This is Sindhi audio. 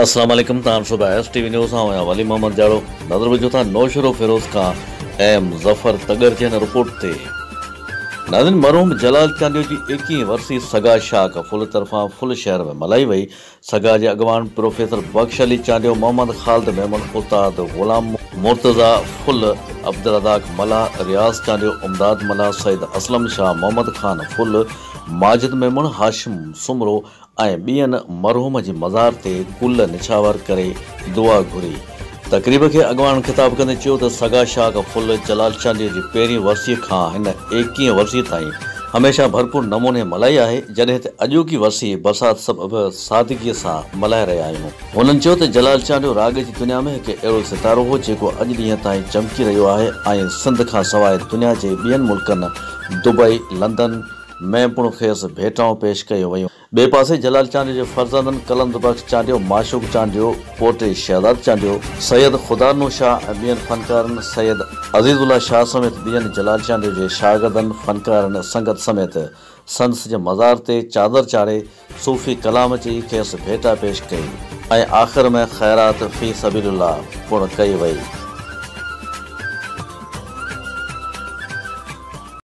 السلام عليڪم توهان ڏسو ٿا ايس ٽي وي نيوز آئون آهيان ولي محمد جاڙو نظر وجهون ٿا نوشهروفيروز کان ايم ظفر تڳر جي هن رپورٽ تي ناظرين مرحوم جلال چانڊيو جي ايڪيهين ورسي سگا شاخ ڦل طرفان ڦل شهر ۾ ملهائي وئي سگا جي اڳواڻ پروفيسر بخش علي چانڊيو محمد خالد ميمڻ استاد غلام مرتضيٰ ڦل عبدالرزاق ملاح رياض چانڊيو امداد ملاح سيد اسلم شاهه محمد خان ڦل ماجد ميمڻ هاشم سومرو ۽ ٻين مرحوم جي مزار تي گل نڇاور ڪري دعا گهري. تقريب کي اڳواڻن خطاب ڪندي چيو ته سگا شاخ ڦل جلال چانڊيو جي پهرين ورسي کان هن ايڪيهين ورسي تائين هميشه ڀرپور نموني ملهائي آهي جڏهن ته اڄوڪي ورسي برسات سبب سادگي سان ملهائي رهيا آهيون. هنن چيو ته جلال چانڊيو راڳ جي دنيا ۾ هڪ اهڙو ستارو هو جيڪو اڄ ڏينهن تائين چمڪي رهيو آهي ۽ سنڌ کان سواء دنيا جي ٻين ملڪن دبئي، لندن، ۾ پڻ کيس ڀيٽائون پيش ڪيون ويون. ٻئي پاسي جلال چانڊيو جي فرزندن قلند بخش چانڊيو، معشوق چانڊيو، پوٽي شهزاد چانڊيو، سيد خدارنو شاهه ۽ ٻين فنڪارن سيد عزيز الله شاهه سميت ٻين جلال چانڊيو جي شاگردن، فنڪارن، سنگت سميت سندس جي مزار تي چادر چاڙهي صوفي ڪلام چئي کيس ڀيٽا پيش ڪئي ۽ آخر ۾ خيرات في سبيل الله پڻ ڪئي وئي.